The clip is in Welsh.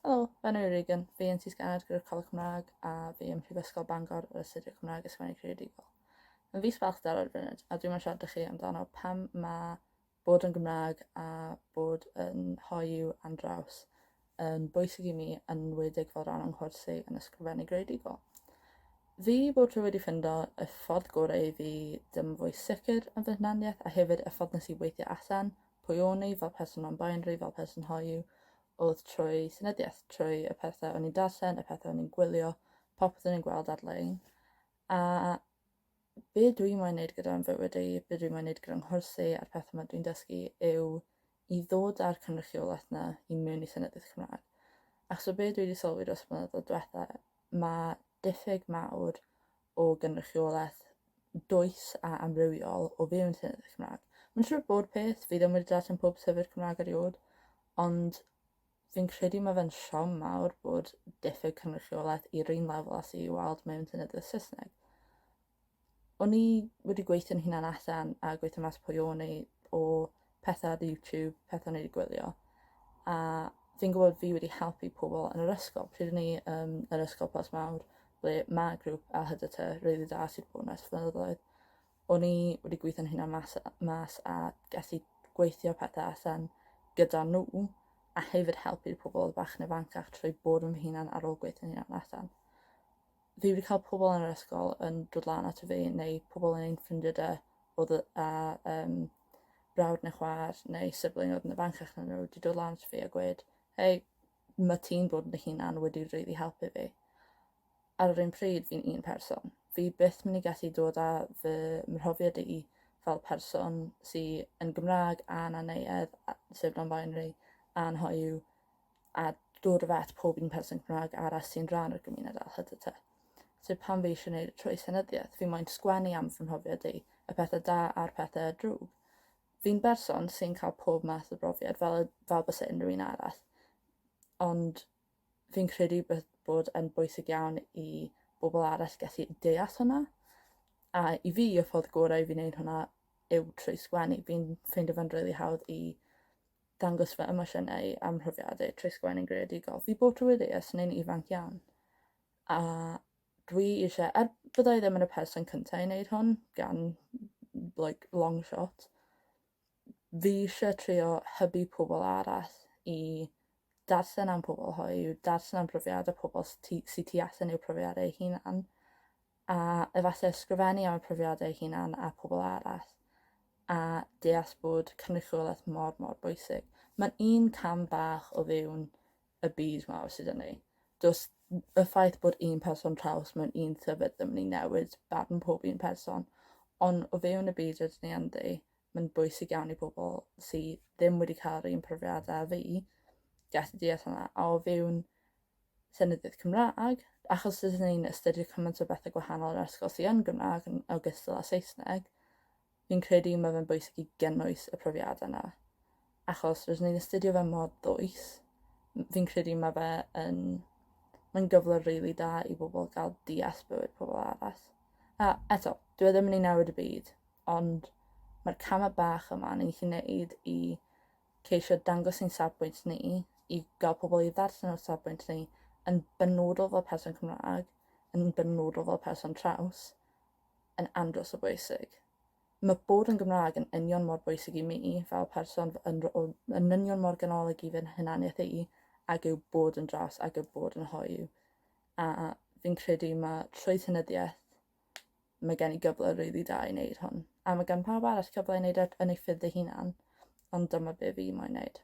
Helo, fy enw i Regan, fi yn Llys gyda'r Coleg Cymraeg a fi ym Mhrifysgol Bangor yr astudio Cymraeg a Sgwennu Creadigol. Yn fis balchder ar y funud, a dwi'n siarad â chi amdano pam mae bod yn Gymraeg a bod yn hoyw a'n draws yn bwysig i mi yn enwedig fel rhan o'n nghwrs i yn ysgrifennu greadigol. Fi bob tro wedi ffindo y ffordd gorau i fi dim fwy sicr yn fy hunaniaeth a hefyd y ffordd nes i weithio allan pwy o'n i fel person non-binary, fel person hoyw, oedd trwy llenyddiaeth, trwy y pethau o'n i'n darllen, y pethau o'n i'n gwylio, popeth o'n i'n gweld ar-lein. A be dwi moyn wneud gyda'n fywyd i, be dwi moyn wneud gyda'n nghwrs i a'r pethau yma dwi'n dysgu yw i ddod â'r cynrychiolaeth 'na i mewn i llenyddiaeth Cymraeg. Achos o be dwi wedi sylwi dros y blynyddoedd diwetha, mae diffyg mawr o gynrychiolaeth dwys a amrywiol o fewn llenyddiaeth Cymraeg. Mae'n siŵr bod peth, fi ddim wedi darllen pob llyfr Cymraeg erioed, ond fi'n credu mae fe'n siom mawr bod diffyg cynrychiolaeth i'r un lefel â sydd i'w weld mewn llenyddiaeth Saesneg. O'n i wedi gweithio'n hunan allan a gweithio mas pwy o'n i o pethau ar YouTube, pethau o'n i wedi gwylio. A fi'n gwybod fi wedi helpu pobl yn yr ysgol. Pryd o'n i um, yr ysgol Plas Mawr, ble mae grŵp LHDT rili da sydd bod yn ers flynyddoedd, o'n i wedi gweithio'n hunan mas, mas a gallu gweithio pethau allan gyda nhw a hefyd helpu'r pobl bach yn ifancach trwy bod yn fy hunan ar ôl gweithio'n hunan allan. Fi wedi cael pobl yn yr ysgol yn dod lan ato fi neu pobl yn ein ffrindiau da oedd a um, brawd neu chwaer neu sibling oedd yn ifancach na nhw wedi dod lan ato fi a gweud, hei, mae ti'n bod yn dy hunan wedi really helpu fi. Ar yr un pryd, fi'n un person. Fi byth mynd i gallu dod â fy mhrofiad i fel person sy'n yn Gymraeg a'n aneuedd, sef non-binary, a'n hoyw, a dod o fe at pob un person Cymraeg arall sy'n rhan o'r gymuned LHDT. So pan fi eisiau gwneud y trwy llenyddiaeth, fi moyn sgwennu am fy mhrofiad i, y pethau da a'r pethau drwg. Fi'n berson sy'n cael pob math o brofiad fel, fel byse unrhyw un arall, ond fi'n credu bod yn bwysig iawn i bobl arall gallu deall hwnna. A i fi, y ffordd gorau i fi wneud hwnna yw trwy sgwennu. Fi'n ffeindio fe'n rili hawdd i dangos fy emosiynau a'm mhrofiadau trwy sgwennu'n greadigol. Fi bob tro wedi ers ni'n ifanc iawn. A dwi eisiau, er byddai ddim yn y person cyntaf i wneud hwn, gan like, long shot, fi eisiau trio hybu pobl arall i darllen am pobl hoyw, darllen am profiadau pobl sydd tu allan i'w profiadau eu hunan, a efallai ysgrifennu am y profiadau eu hunan a pobl arall, a deall bod cynrychiolaeth mor, mor bwysig. Mae'n un cam bach o fewn y byd mawr sydd yna. Does y ffaith bod un person traws mewn un llyfr ddim yn ei newid barn pob un person, ond o fewn y byd rydyn ni ynddi, mae'n bwysig iawn i bobl sydd ddim wedi cael yr un profiadau â fi gallu deall hwnna, a o fewn llenyddiaeth Cymraeg, achos rydyn ni'n astudio cymaint o bethau gwahanol yn yr ysgol sydd yn Gymraeg yn ogystal â Saesneg, fi'n credu mae fe'n bwysig i gynnwys y profiadau yna. Achos rydyn ni'n astudio fe mor ddwys, fi'n credu mae fe yn... mae'n gyfle rili really da i bobl gael deall bywyd pobl arall. A eto, dwi e ddim yn ei newid y byd, ond mae'r camau bach yma ni'n gallu gwneud i ceisio dangos ein safbwynt ni, i gael pobl i ddarllen o'r safbwynt ni, yn benodol fel person Cymraeg, yn benodol fel person traws, yn andros o bwysig. Mae bod yn Gymraeg yn union mor bwysig i mi fel person, yn, yn union mor ganolig i fy hunaniaeth i, ag yw bod yn draws, ag yw bod yn hoyw. A fi'n credu mae trwy llenyddiaeth, mae gen i gyfle rili da i wneud hwn. A mae gan pawb arall cyfle i wneud e yn ei ffyrdd ei hunan, ond dyma be fi moyn wneud.